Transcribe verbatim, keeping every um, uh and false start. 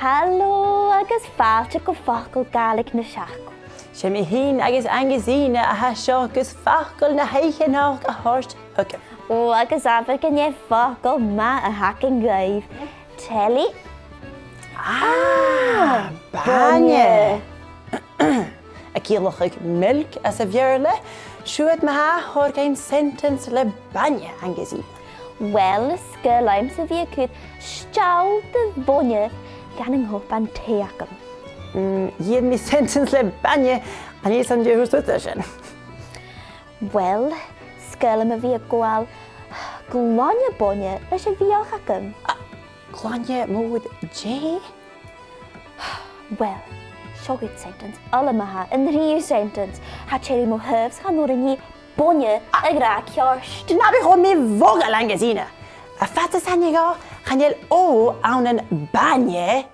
Halò agus fàilte gu Facal Gàidhlig na Seachdain. 'S e mi fhìn agus Aonghas Iain a tha seo gus facal na h-oidhche nochd a thoirt thugam. Ò, agus abair gun e facal math a th' againn dhuibh. Telly. Ah, bainne. A' ciallachadh milk anns a' Bheurla, siud ma-thà, thoir dhuinn sentence le bainne, Aonghas Iain. Uill, 's caomh leamsa a bhith a' cur steall de bhainne dhan an cupan tì agam. Mm, dh'iarr mi sentence le bainne, chan eil fhios agam dè thuirt thu air sin. Uill, 's caomh leam a bhith a' gabhail glainne bainne leis a' bhiadh agam. A, glainne mòr dè? Uill, seo agad sentence eile ma-thà, an treas sentence. Tha Telly mo thaobh 's chan urrainn dhi bainne a ràdh ceart. Na bi cho mì-mhodhail, Aonghas Iain. A' faireachdainn gu bheil, chan eil O ann an bainne.